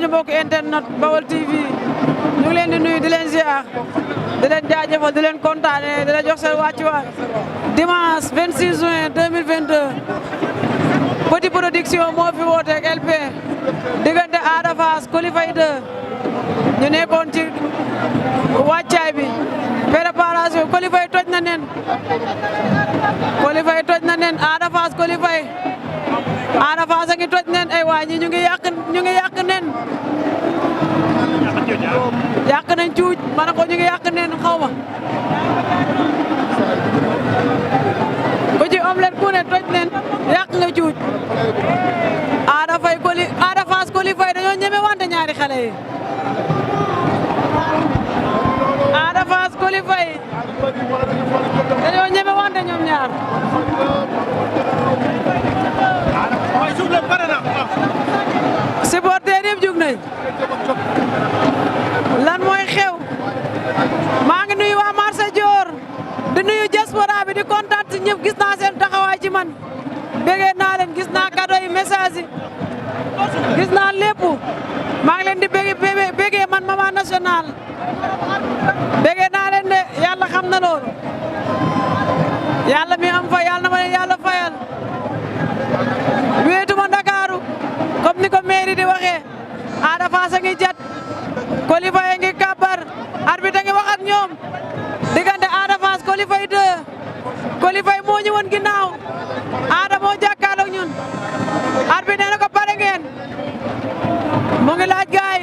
suñu mbokk internet Baol TV ñu ngi leen di nuyu di leen ziar di leen jaajëfal di leen kontaane di leen jox seen wàccuwaay dimanche 26 juin 2022 Petit Production moo fi woote ak LP diggante Ada Fass Coly Faye 2 ñu nekkoon ci wàccaay bi préparation Coly Faye toj na nen Coly Faye toj na nen Ada Fass Coly Faye Ada Fass a ngi toj nen ay waay ñi ñu ngi yàq nen yàq nañ cuuj ma ne ko ñu ngi yàq nen xaw ma ku ci omelette ku ne toj nen yàq nga cuuj Ada Fass Coly Faye dañoo ñeme wante ñaari xale yi Ada Fass Coly Faye dañoo ñeme wante ñoom ñaar supporter yëpp jug nañ lan mooy xew maa ngi nuyu waa marché Dior di nuyu diaspora bi di kontaan ci ñëpp gis naa seen taxawaay ci man bégee naa leen gis naa cadeau yi message yi gis naa lépp maa ngi leen di bégee man Mama National bégee naa leen de yàlla xam na loolu yàlla mi am fa yàlla na ma leen yàlla fayal wéetuma Ndakaaru comme ni ko mairie di waxee Ada Fass a ngi jat Coly Faye a ngi kàbbar arbitre a ngi wax ak ñoom diggante Ada Fass Coly Faye 2 Coly Faye moo ñu woon ginnaaw Ada moo jàkkaarloog ñun arbitre nee na ko pare ngeen mu ngi laaj gaay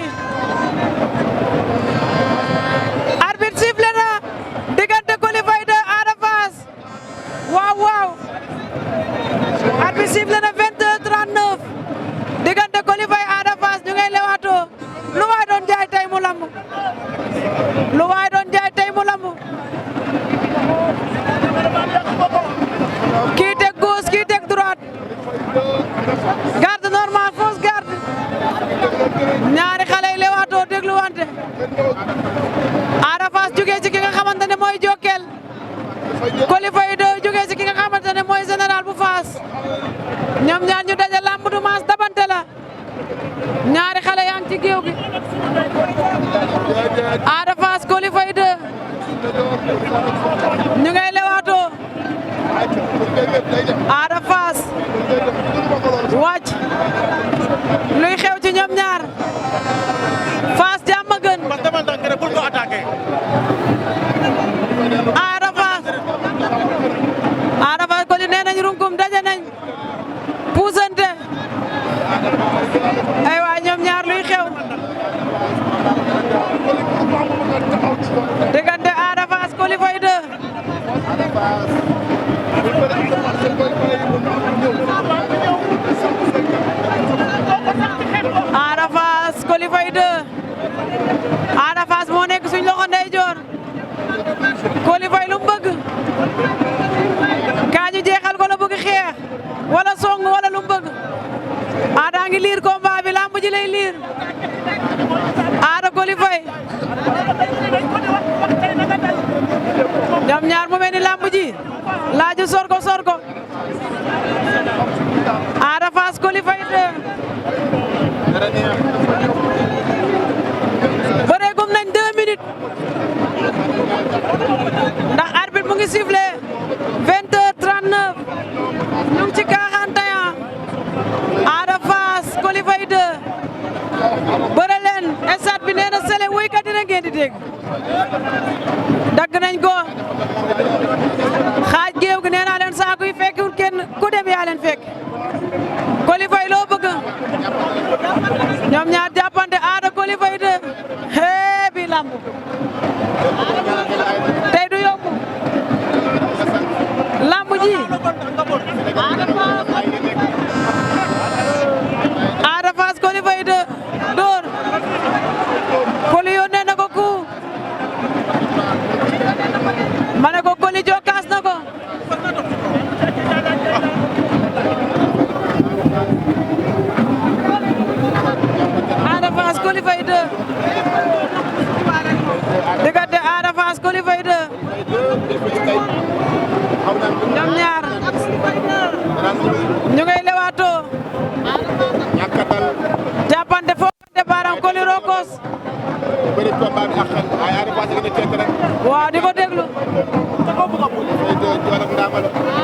arbitre sifflé na diggante Coly Faye 2 Ada Fass waaw arbitre sifflé na 20h39 diggante Coly Faye Ada Fass ñu ngay lewaatoo lu waay doon jaay tey mu lamb kii teg gauche kii teg droite garde normal fausse garde ñaari xale yi lewaatoo déglu wante Ada Fass jógee ci ki nga xamante ne mooy Jokkel Coly Faye 2 jógee ci ki nga xamante ne mooy général bu Fass ñoom ñaar ñu daje lamb du maas dabante la ñaari xale yaa ngi ci géew bi Ada Fass Coly Faye 2 ñu ngay lewaatoo Ada Fass wàcc luy xew ci ñoom ñaar Fass jàmm gën Ada Fass Coly nee nañ runkum daje nañ puusante ay waay ñoom ñaar luy xew diggante Ada Fass Coly Faye 2 Ada Fass Coly Faye 2 Ada Fass moo nekk suñ loxo ndeyjoor Coly Faye lu mu bëgg kaa ñu jeexal ko la bëgg xeex wala song wala lu mu bëgg Ada ngi liir combat bi lamb ji lay liir Ada Coly Faye ñoom ñaar mu mel ni lamb ji laaju sor ko Ada Fass Coly Faye 2 bëreegum nañ 2 minutes ndax arbitre mu ngi sifflé 20h39 ñu ngi ci 41 Ada Fass Coly Faye 2 bëre leen stade bi nee na sele woykat dina ngeen di dégg dagg nañ ko xaaj géew gi nee naa leen saako yi fekkiwul kenn ku dem yaa leen fekk Coly Faye loo bëgg ñoom ñaar jàppante Ada Coly Faye 2 hee bi lamb tey du yomb lamb ji Ada Fass Coly Faye 2 door Coly yónnee na ko ku ma ne ko Coly jokkaas na ko Ada Fass Coly Faye 2 diggante Ada Fass Coly Faye 2 ñoom ñaar ñu ngay lewaatoo jàppante foofu baaraam Ama la